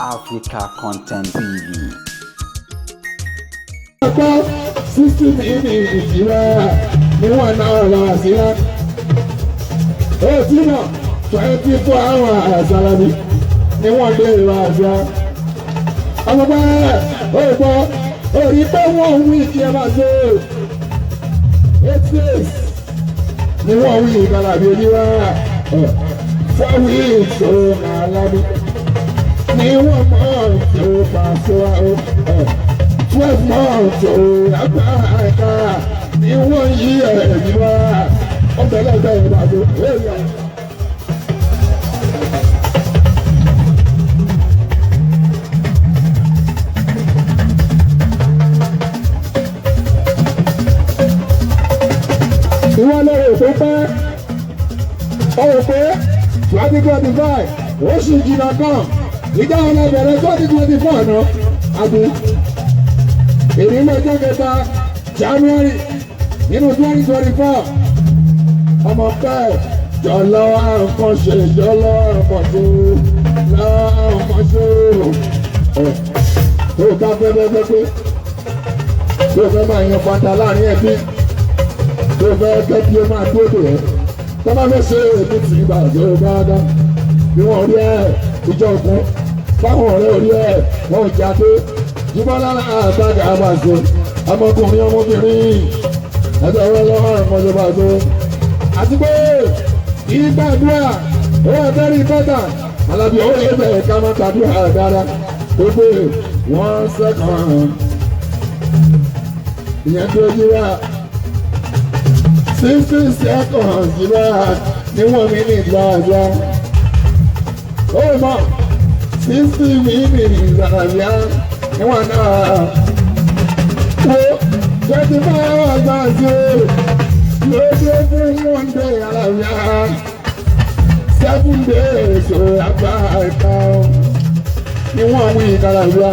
Africa Content TV. Ọ̀pọ̀ 60 minutes ìwà níwọ̀n náà lọ sí wa. Ó ti mọ̀ 24 hours alábi níwọ̀n dé ìwà sí wa. Ọmọ bá ó gbọ́ orí pé wọ́n wí kí ẹ máa ṣe 8 days ni wọ́n wí ìkàlàbí oníwà 4 weeks ó máa lábí ní wọ́n mọ̀ tó pàṣẹ wa ó 12 months ó lágbàá ní wọ́n yí ẹ̀mí wá ó bẹ̀rẹ̀ bẹ̀rẹ̀ ìbàdàn èrè. Ìwọ lọ́rọ̀ tó pẹ́ ọ̀rọ̀ pé 2025 ó sì jìnnà kan ìjà wọn lọ bẹ̀rẹ̀ 2024 náà àbí èyí lọ́jọ́ kẹta January nínú 2024. Ọmọ pẹ́ jọlọ nǹkan ṣe jọlọ nǹkan ṣe lọ nǹkan ṣe ọ̀ tó bá fẹ́ fẹ́ fẹ́ pé tó fẹ́ máa yan fanta láàrin ẹbí tó fẹ́ kẹ́ kí o máa dúró dè ẹ́ tó bá fẹ́ ṣe ètò tì í bàjẹ́ o dáadáa bí wọ́n rí ẹ ìjọ òkun fáwọn ọ̀rẹ́ orí ẹ wọn ò jáde jùmọ̀ lára àtàkà àbàṣe ọmọkùnrin ọmọbìnrin ẹ̀dọ̀ ọ̀rọ̀ lọ́wọ́ ọmọdé bàjẹ́ àti pé ìgbàdúrà ó wà very important. Alábí ó lè bẹ̀rẹ̀ ká má gbàdúrà dáadáa tó pé 1 second ìyẹn tó yíra 60 seconds yíra ní 1 minute gbàdúrà ó mọ̀ 60 minutes gbàdúrà ní 1 hour wo 24 hours gbàdúrà lóde fún one day àlàáfíà 7 days ó àgbà ẹ̀ka ní 1 week àlàáfíà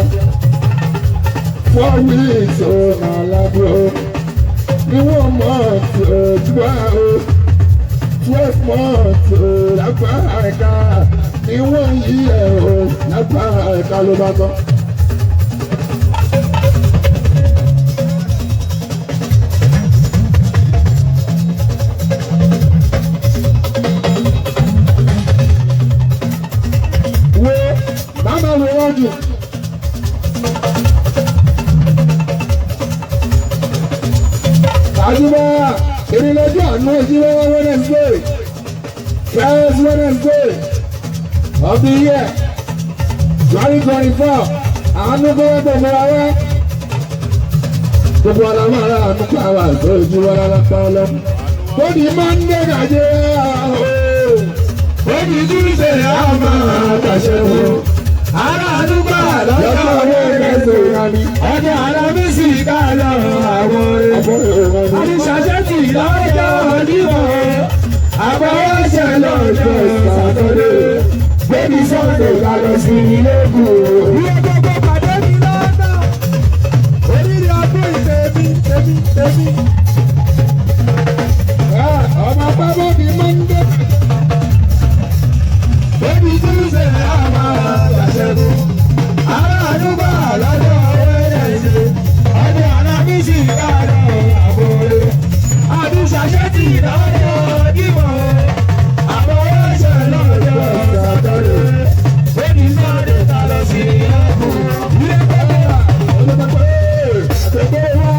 4 weeks ó nàlábò ní 1 month ó 12 12 months ó lágbà ẹ̀ka ní 1 year ó lágbà ẹ̀ka ló bá tán. Wo màmá wo wọ́n jù. Àjùbọ̀ ìrìnlẹ́jọ́ àánú ìjìnlẹ̀ Wednesday, first Wednesday of the year 2024. Àánú kó wọ́n gbogbo wa wá. Gbogbo ọ̀la máa ra àánú pa wà tó ojú wọn lápá lọ. Bóni Monday Nàìjíríà ooo. Bóni Tuesday a máa pàṣẹ wo. Ará àdúgbò lọ́jọ́ lọ́jọ́ Wednesday ìrànì. Ọjọ́ Alámísì ká lọ àwọn orin. Ọ̀pọ̀ ìrànì. Àdìsàṣẹ́tì lọ́jọ́ Jímọ̀. Àbáwọ́ṣẹ́ lọ́jọ́ Sátọ́dé. Bóni Sunday ká lọ sí ilé kù. Iye gbogbo pàdé mi lọ́nà. Oríire ọdún ìtẹ̀mí tẹ̀mí tẹ̀mí. Ọmọ pábọ́ ni Monday. Bóni Tuesday a máa pàṣẹ wo. Ará àdúgbò lọ́jọ́ Wednesday. Ọjọ́ Alámísì ká lọ àwọn orin. Àdìsàṣẹ́tì lọ́jọ́ Jímọ̀. Àbáwọ́ṣẹ́ lọ́jọ́ Sátọ́dé. Bóni Sunday ká lọ sí ilé kù. Ilé gbogbo àtẹ̀gbẹ́ wa.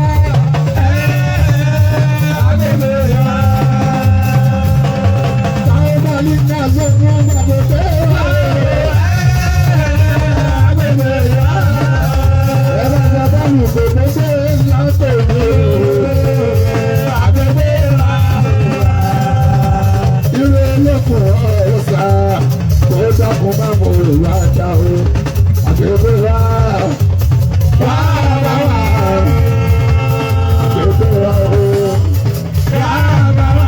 Agbègbè wa. Táwọn bá ní ká sọ fún ọmọ àgbẹ̀gbẹ́ wa. Agbègbè wa. Ẹ bá gba bọ́ọ̀lù gbogbo ṣe é lápẹ̀ ní. Agbègbè wa. Ire lókun ọ̀rọ̀ sá, kó dákun má mo wá dá o. Àgbẹ̀gbẹ́ wa. Wá bá wa. Àgbẹ̀gbẹ́ wa o. Wá bá wa.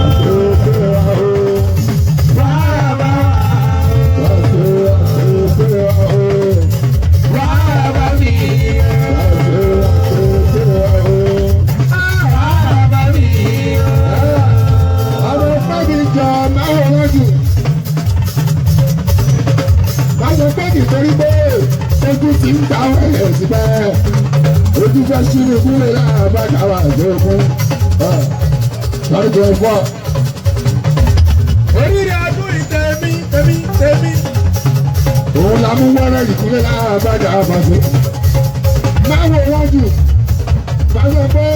Àgbẹ̀gbẹ́ wa o. Wá bá wa. Àgbẹ̀gbẹ́ wa o. Wá bá mi. Àgbẹ̀gbẹ́ wa o. Wá bá mi. Ọmọ fẹ́mi jọ máa wọ́n jù. Sọ pé nítorí pé ojú ti ń ta ẹ̀ síbẹ̀. Ojú fẹ́ sínú kúrò láàbá káwá àjọkún. 2024. Oríire ọdún yìí tèmi tèmi tèmi. Òun la mú wẹ́rẹ́ ìkúnlẹ̀ láàbàdà àbàṣe. Máa wò wọ́n jù. Máa sọ pé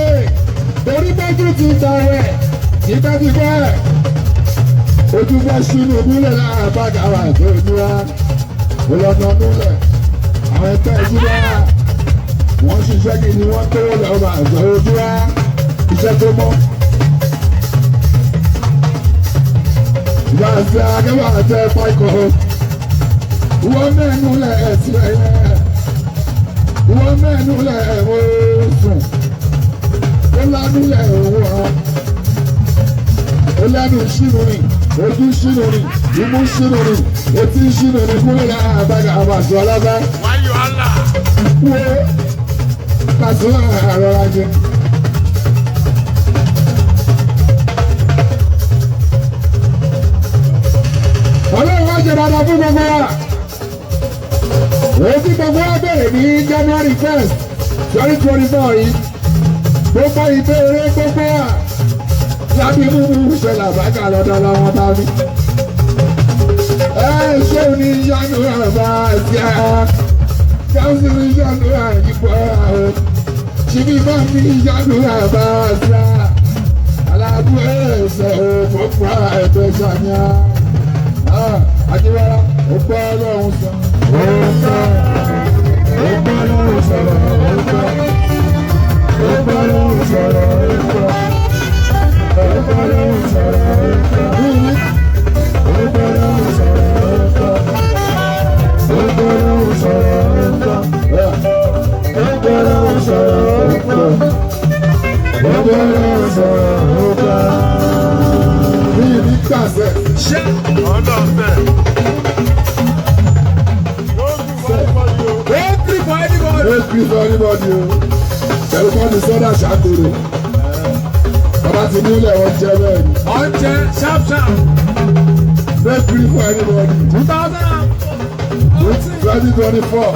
torí bójú ti ta rẹ̀ tipẹ́tipẹ́. Ojú fẹ́ sínú ìkúnlẹ̀ láàbàdà àbàṣe ojú wa. Olọ́nà núlẹ̀. Àwọn ẹgbẹ́ ìjúwà. Wọ́n ṣiṣẹ́ gidi wọ́n tó lọ́wọ́ àjọ ojú wa. Iṣẹ́ tó mọ́. Ìgbà àti akẹ́wà àti ẹ̀fọ́ ikọ̀ wọ́n mẹ́nu lẹ̀ ẹ̀sìn ẹ̀yẹ wọ́n mẹ́nu lẹ̀ ẹ̀wọ̀ sùn ó lánú lẹ̀ òwò hàn ó lẹ́nu sínú rìn ojú sínú rìn imú sínú rìn etí sínú rìn kúrò láàbàdà àbàṣọ ọlọ́gbà Wáyọ̀ Allah. wo pàṣẹ àrọ̀rà jẹ. Ọlọ́run wá jẹ dáadáa fún gbogbo wa. Èyí tí gbogbo wa bẹ̀rẹ̀ ní January 1st, 2024 yìí. Gbogbo ìbéèrè gbogbo wa. Lábí múmú ṣẹlẹ̀ àbájá lọ́dọ̀ lọ́wọ́ bá mi. Ẹ ṣé o ní yanu àbá ẹ̀sẹ̀ ẹ̀. Káwùsì ní yanu àyíkọ́ ẹ̀. Ṣìbí bá mi yanu àbá ẹ̀sẹ̀. Aláàbò ẹ̀sẹ̀ òfófó ẹ̀fẹ̀ ṣàníyà. Àjíwárá, ó gbọ́ ọlọ́run sọ. Ó gbọ́, ó gbọ́ ọlọ́run sọ̀rọ̀, ó gbọ́. Ó gbọ́ ọlọ́run sọ̀rọ̀, ó gbọ́. Ó gbọ́ ọlọ́run sọ̀rọ̀, ó gbọ́. Ó gbọ́ ọlọ́run sọ̀rọ̀, ó gbọ́. Ó gbọ́ ọlọ́run sọ̀rọ̀, ó gbọ́. Ó gbọ́ ọlọ́run sọ̀rọ̀, ó gbọ́. Ó gbọ́ ọlọ́run sọ̀rọ̀, ó gbọ́. Bí ibi kàṣẹ. Ṣé Ọlọ́ọ̀fẹ́. ó kiri for anybody? No gree for anybody o. Pẹ̀lú kọ́ ni sọ́dà ṣàkóró. Bàbá ti nílẹ̀ wọ́n jẹ́ bẹ́ẹ̀ ni. Ọ̀njẹ sharp sharp. No gree for anybody. 2014. 2024.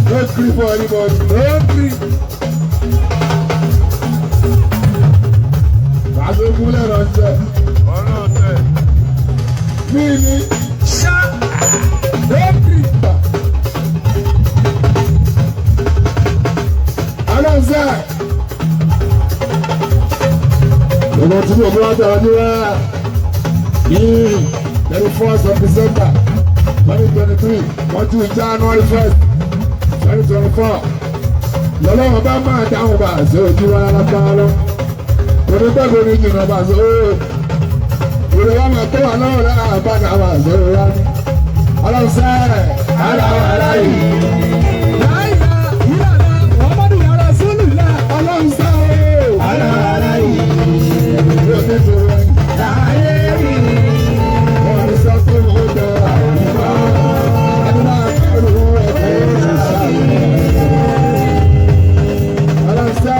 No gree for anybody. Ó kiri. Bàbá ogunlẹ̀ lọ jẹ́. Ọlọ́ọ̀fẹ́. Mí ni Ṣá ó kiri. Aláǹsẹ̀. Ìgbà tí mo bá tọ̀ ní wá ní 31st of December 2023 wọ́n tún January 1st 2024 lọ́lọ́wọ́ bá máa dáhùn bá àṣẹ ojú wa lápá lọ. Kò ní pẹ́ kò ní jìnnà bá àṣẹ ooo. Òde wa máa tó wà lọ́wọ́ lára bá náà bá àṣẹ ooo rárá. Aláǹsẹ̀ aláwọ̀ aláyìí. Láìla ìlànà Muhammadu yàrá Rasulullah. Aláǹsẹ̀ ooo. Aláwọ̀ aláyìí. Yóò ní tòun ẹ̀yìn. Láyé mi. Wọ́n ní sọ pé mo jẹ àyùbá. Ẹni máa kẹ́rù ẹ̀kọ́ ìṣàlẹ̀. Aláǹsẹ̀.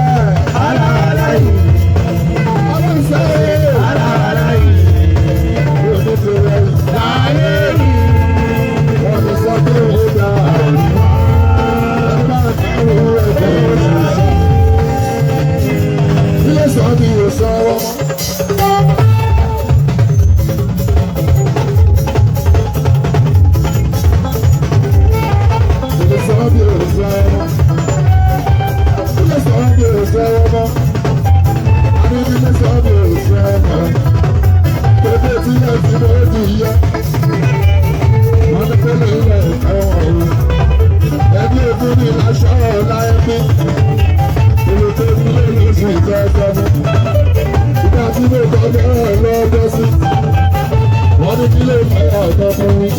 Aláàláyé. Aláǹsẹ̀. Aláàláyé. Yóò ní tòun ẹ̀yìn. Láyé mi. Wọ́n ní sọ pé mo jẹ àyùbá. Ẹni máa kẹ́rù ẹ̀kọ́ ìṣàlẹ̀. Ilé sọ mi ò sọ̀rọ̀. Ilé sọ mi ò sọ̀rọ̀. Ilé sọ mi ò sọ̀rọ̀ mọ́. Àní ilé sọ mi ò sọ̀rọ̀ mọ́. Bébè tí ilé ti mọ́ di yẹ. Wọ́n ní pé lè ẹ̀wọ̀n o. Ẹbí òkú ni aṣọ ọ̀la ẹbí. Ìlú tó ní lè lọ sí ìjọ ẹ̀sọ́ mi. Ìgbà tí mo kọ́ bẹ́ẹ̀ lọ́jọ́ sí. Wọ́n ní kí lè fẹ́ ọ̀dọ́ fún mi.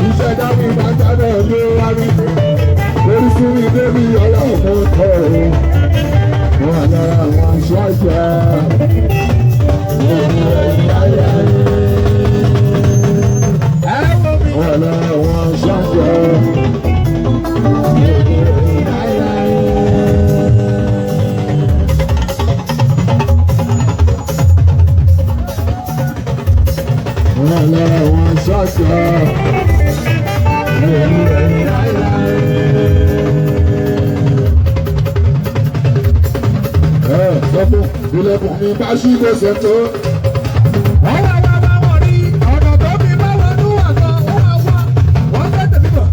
Iṣẹ́ dábì máa ń dáná ló wá rí. Lórí fún mi débi ọlọ́run kọ́ ọ̀. Wọ́n wà lára àwọn aṣọ àjà. Ẹ wo mi. Wọ́n wà lára àwọn aṣọ àjà. Wọ́n wà lára àwọn aṣọ àjà. Ẹ sọ fún ilẹ̀kùn mi bá ṣí gbèsè tó. Wọ́n wá wá wá wọ́n rí ọ̀nà tó fi bá wọn ní wà gan, wọ́n wá wá, wọ́n fẹ́ tẹ̀mí bọ̀.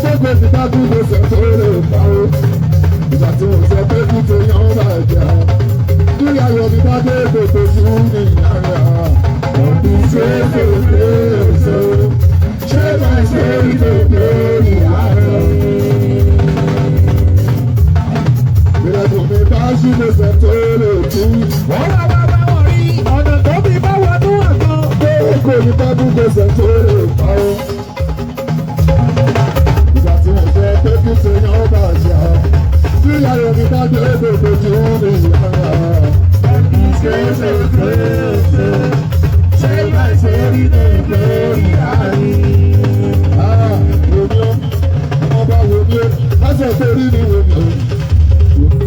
Gbogbo ti bá tún gbèsè tó lè pa ó. Ìgbà tí mo sọ pé kí tó yan bá jẹ́. Bí ayọ̀ mi bá dé gbogbo sí ní ìyára. Ọ̀bí ṣe é fèrè èso. Ṣé máa ṣe ìdòdó ìyára? Ilẹ̀kùn mi bá ṣí gbèsè tó lè tú. Wọ́n wá wá wá wọ́n rí ọ̀nà tó fi bá wọn ní wà gan. Gbogbo mi bá tún gbèsè tó lè pa ó. Ìgbà tí mo sọ pé kí tó yan bá jẹ́. Bí ayọ̀ mi bá dé gbogbo sí ní ìyára. Ah, wo mi ó, ọba wo mi ó, lásán tó rí ni wo mi ó.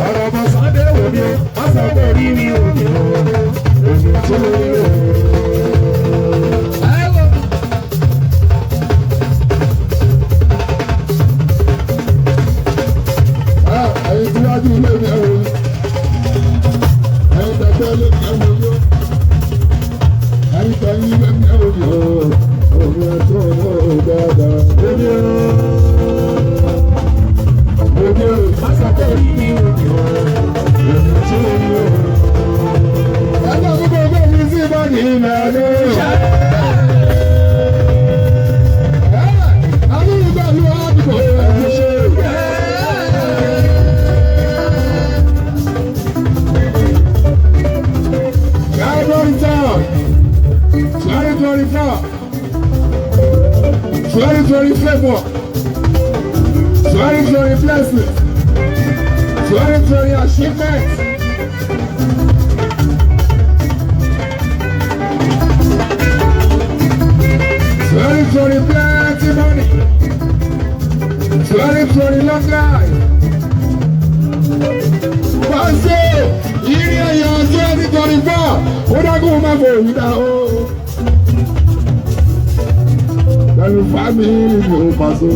Ọ̀rọ̀ ọmọ Sunday wò mí o, wọ́n sọ pé orí mi ò ní o, èmi tó rí o. Ah, ẹ̀yin tí wájú ilé mi ẹ̀ wò mí. Ẹ̀yin tẹ̀gbẹ́ ilé mi ẹ̀ wò mí ó. Ẹ̀yin tẹ̀yìn ilé mi ẹ̀ wò mí ó. Omi ẹ̀ tó owó dáadáa. Èmi o, èmi o, wọ́n sọ pé orí mi ò ní o, èmi tó rí o. Ẹgbẹ́ gbogbo ọgbẹ́ mi sí ìbàdí ìmẹ̀lú. Àwọn ìgbàlú àdúgbò ẹ̀ ṣe. February 3rd, 2024, 2024, 2020 blessings, 2020 achievements. 2020 plenty money, 2020 long life. Pàṣẹ ìrìn ẹ̀yà 2024, ó dákún má fò yí dá o. Pẹ̀lú fámìlì mi ò pàṣẹ.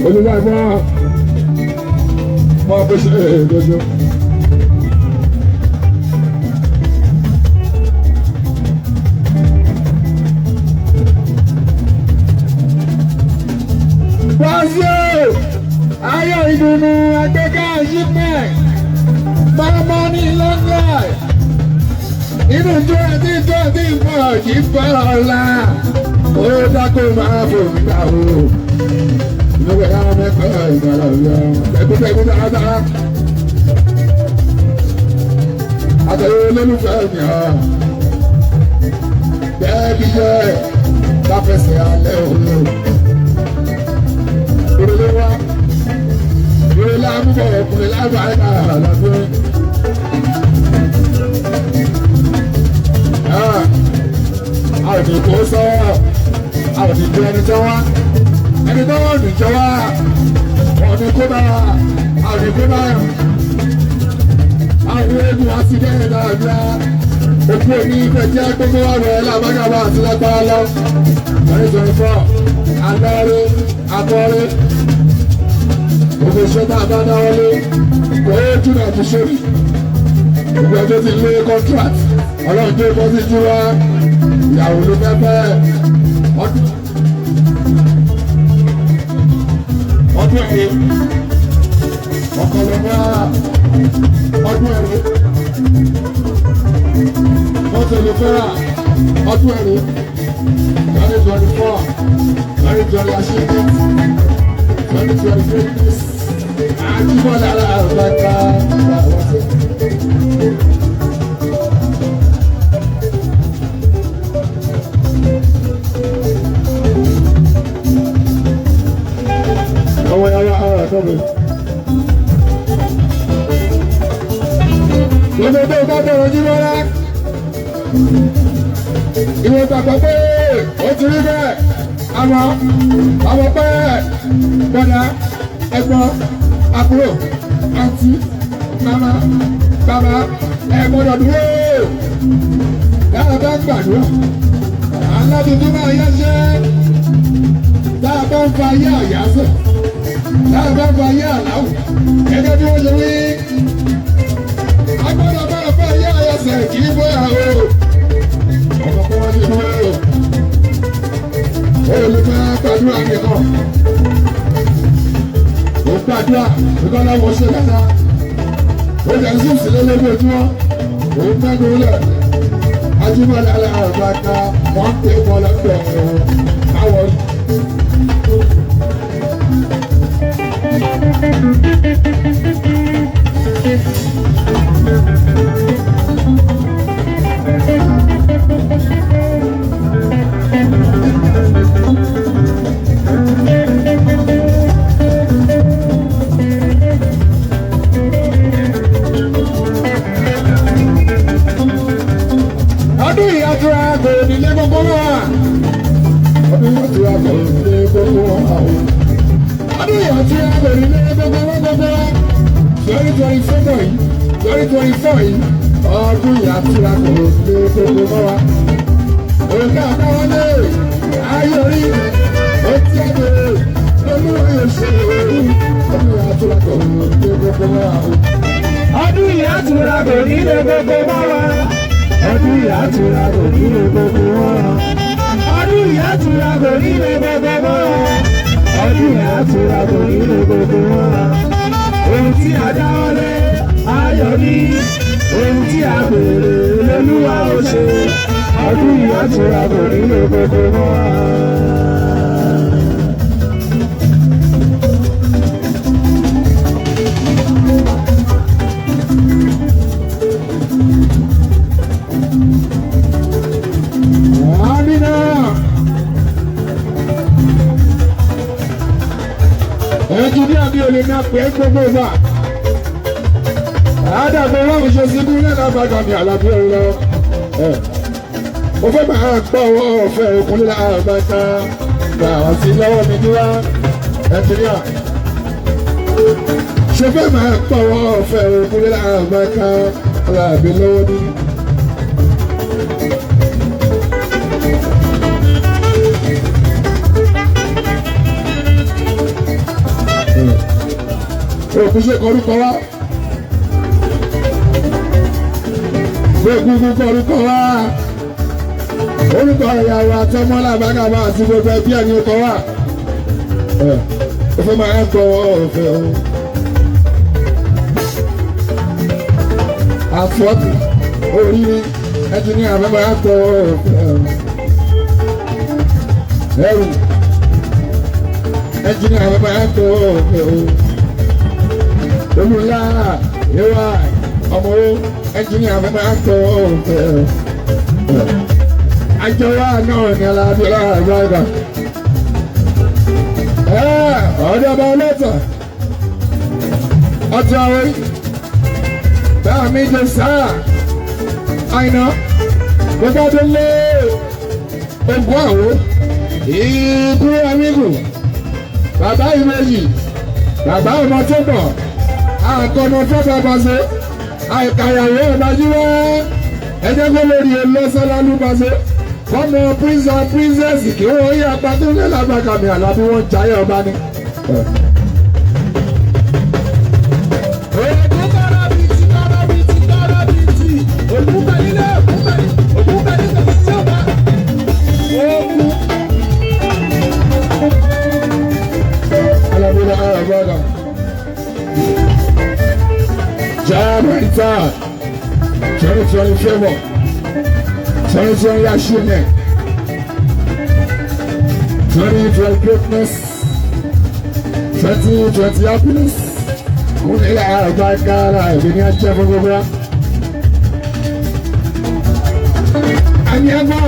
Olúwa ẹ̀fọ́ máa bó ṣe lójú. Pàṣẹ ayọ̀ ìdùnnú àgbéga achievement mama ní long life inú 2024 kì í fọ́ ọ̀la ó dákó máa fò mí gbà o. Àtẹ̀wé olólùfẹ́ mi hàn. Bẹ́ẹ̀ bí jẹ́ láfẹsẹ̀ alẹ́ òun. Ìrẹ̀lẹ̀ wa, ìrẹ̀lẹ̀ amúbọ̀ ọkùnrin lábàá ẹ̀ka àlàfẹ́. Àwọn kò sọ, àwọn ìjọ ẹni tó wá ẹni tó wọ́n ní jọ wá ọ̀nì kó bá àrùn kó bá àwọn eégún àtidẹ́yìn dáadáa òkú òní ìfẹ́ jẹ́ gbogbo ọ̀rọ̀ ẹ̀ lábágàbá àti lágbára lọ 2024 alọ́rẹ́ abọ́rẹ́ gbogbo iṣẹ́ tá a bá dáwọ́ lé kò é jùlọ àti sórí gbogbo ẹjọ́ ti lé contract ọlọ́run tó bọ́ sí jù wá ìyàwó ló fẹ́ fẹ́ ọdún. Ọdún ẹ̀rẹ́ ọ̀kọ̀lọ́mọ́ ọdún ẹ̀rẹ́ mọ́tò ló fẹ́ rà ọdún ẹ̀rẹ́ 2024 2020 achievement 2023 àjùmọ̀lá àbáká àwọn. sọ́bẹ̀. Gbogbo tó bá bẹ̀rẹ̀ jí lọ́la. Ìwé gbàgbọ́ pé ó ti rí bẹ́ẹ̀. Àmọ́ àwọn pé bọ̀dá ẹ̀gbọ́n àbúrò àǹtí màmá bàbá ẹ gbọ́dọ̀ dúró. Dáa bá ń gbàdúrà. Aládùúgbò máa yá ṣẹ́. Dáa bá ń fa ayé àyáfẹ́. Dáa bá ń fa ayé àláwù. Gẹ́gẹ́ bí wọ́n ṣe wí. Agbọ́dọ̀ bá fa ayé àyàsẹ̀ kì í bóyá o. Ọmọ kọ́ wọ́n ti dúró o. Olùfẹ́ gbàdúrà nìkan. Ó gbàdúrà nìkan láwọn ṣe dáadáa. Ó jẹ́ sùn sílé lójoojúmọ́. Òun mẹ́nu lẹ̀. Ajímọ̀lá àgbàkà wọ́n pè é bọ́lá pẹ̀lú àwọn. Ọdún ìyàtura kò nílé gbogbo wa. Ọdún ìyàtura kò nílé gbogbo wa. Ọdún ìyàtura kò nílé gbogbo wa gbogbo wa. 2024 yìí, 2024 yìí, ọdún ìyàtura kò nílé gbogbo wa. Òkè àtàwọlé ayọ̀rí etí ẹ̀dẹ̀ olúwa yóò ṣe ọdún ìyàtura kò nílé gbogbo wa. Ọdún ìyàtura kò nílé gbogbo mọ́ wa. Ọdún ìyàtura kò nílé gbogbo mọ́ wa. Ọdún ìyàtura kò nílé gbogbo mọ́ wa. Ọdún ìyàtura kò nílé gbogbo mọ́ wa. Ohun tí a dáwọ́lé ayọ̀ ni. Ohun tí a béèrè lolúwa ó ṣe. Ọdún ìyàtura kò nílé gbogbo mọ́ wa. Amina. Ẹnjiníà mi ò lè máa pè é gbogbo ìgbà. Àdàbọ̀ wọn ṣe síbí lẹ́nu àbàgà mi àlàbí ọ̀rọ̀ lọ. Mo fẹ́ máa gbọ́ ọwọ́ ọ̀fẹ́ òkun lílà àbàkà gbà wá sí lọ́wọ́ mi níwá. Ẹnjiníà. Ṣé fẹ́ máa gbọ́ ọwọ́ ọ̀fẹ́ òkun lílà àbàkà àlàbí lọ́wọ́ mi? Òkú ṣe kọrúkọ wá. Gbogbo kọrúkọ wá. Orúkọ ìyàwó àtọmọ làbágàbá àti gbogbo ẹbí ẹni kọ wá. Ó fẹ́ máa ń kọ ọ̀fẹ́ o. Àfọ́tì oríire ẹnjìníà fẹ́ máa ń kọ ọ̀fẹ́ o. Ẹrù ẹnjìníà fẹ́ máa ń kọ ọ̀fẹ́ o. Olùlá ìwà ọmọ ẹnjìníà fẹ́ máa ń kọ ọ̀fẹ́ o. Àjọwà náà ní alábíọ́lá àgbàgbà. Ọ̀dọ́ ọba ọlọ́tọ̀ ọjọ́ orí bá mi jẹ sáà àìná gbogbo ọdún lé ogún àwò ìkú amígù bàbá ìbejì bàbá ọmọ tó bọ̀ àkànnà tó bàbá ṣe àìkàyàwó ọ̀dájúwá ẹjẹ́ kó lórí olóṣèlú bá ṣe fọmọ prince and princess kí wọ́n yí apá tó lé lágbàkàmì àlàbí wọ́n jayé ọba ni. Ògún káràbìtì káràbìtì káràbìtì ògún kàlílẹ̀ ògún kàlí ògún kàlílẹ̀ tí ó bá ògún. Alamina Arabaga. January 3rd, 2024, 2020 achievement, 2020 greatness, 2020 happiness. Kúnlẹ̀ àgbàkà ìbí ní ajẹ́ fún gbogbo wa. Àmì ẹ̀fọ́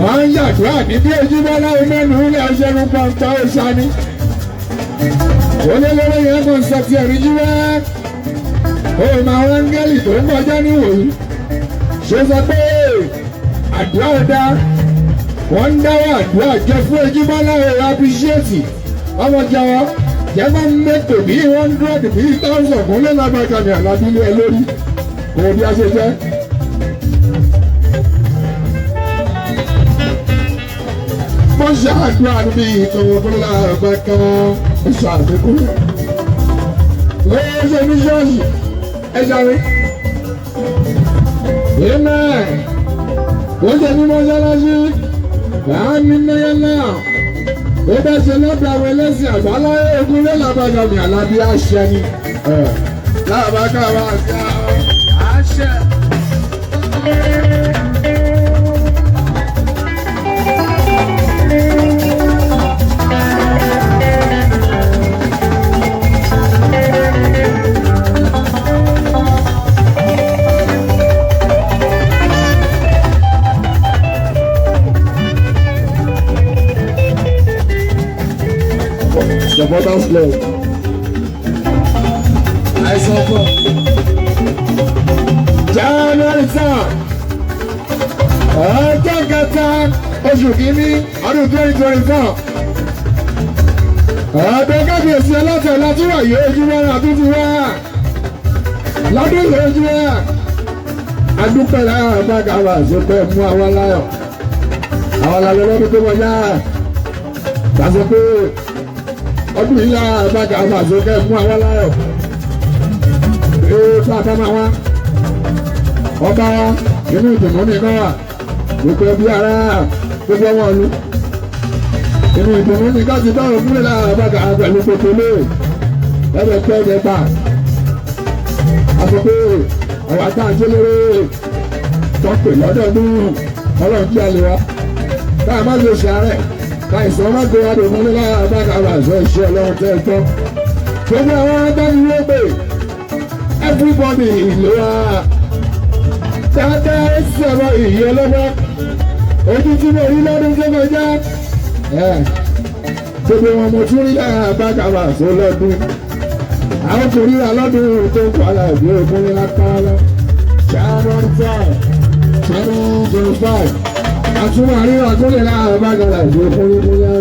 wọ́n ń yàdúrà ní bí ojúmọ́ láwọn mẹ́nu ilé ọ̀ṣẹ́gun pọ̀ntọ́ ọ̀ṣání. Olólóró yẹn kàn sọ ti ẹ̀rí jí wá. Ó máa wá áńgẹ́lì tó ń kọjá níwòyí. Ṣé sọ pé àdúrà ò dá? Wọ́n ń dáwọ́ àdúrà jẹ fún Ojúbọ́lá èrò apíṣíẹ́tì. Ọmọ jẹ́wọ́ jẹ́ máa ń mẹ́tò bí 100 bí 1,000 kúnlẹ̀ lágbàkà ní àlábílẹ̀ ẹ lórí. Kò bí a ṣe jẹ́. Mo ṣàdúrà níbi ìtòwò fúnra àgbà kan mo ṣàfikún. Lóye ṣe ní ṣọ́ọ̀ṣì ẹ ṣàrí. Amen. Ó ṣe ní mọ́ṣáláṣí. Láàmì náyálà. Ó bá ṣe lọ́dọ̀ àwọn ẹlẹ́sìn àbáláyé ogun lé làbàgà mi àlábí àṣẹ ni. Làbàgà wà sí Àṣẹ. The bottom floor. Àìsàn pọ̀. January 3rd, ọjọ́ kẹta oṣù kìíní ọdún 2024. Ọ̀dọ́ kábíyèsí ọlọ́tẹ̀ látúwà yóò ojú wára tó ti wá. Lọ́dún yóò ojú wá. Adúpẹ́ láyọ̀ àbákàwà ṣe mú àwọn láyọ̀. Àwọn làlọ́ lọ́dún tó kọjá. Gbàsọ pé ọdún yìí lára àbákàwà ṣe mú àwọn láyọ̀. Ee bàbá máa wá ọba wa inú ìdùnnú nìkan wà gbogbo ẹbí ara gbogbo ọmọ ìlú inú ìdùnnú nìkan ti bá òun kúrò lára bàgà pẹ̀lú gbogbo lé ẹbẹ pẹ́ ẹbẹ gbà àti pé àwọn àtàǹjẹ́ lérè tọ́pẹ̀ lọ́dọọdún ọlọ́run kí a lè wá káà má lè ṣàárẹ̀ káà ìsàn má gbé wa dòun ní lára bàgà àṣọ ìṣe ọlọ́run tẹ́ ẹ tọ́ gbogbo àwọn adániwó pé everybody ìlú wa dáadáa sọ̀rọ̀ ìyẹ́ ọlọ́wọ́ ojú tí mo rí lọ́dún tó kọjá gbogbo wọn mo tún rí lára bákàrà tó lọ́dún àwọn kò ríra lọ́dún tó ń kọ́ ìwé ogun ní lápá lọ. January 5, 2025 àtúmọ̀ àríwá tó lè lára bákàrà ìwé ogun ní.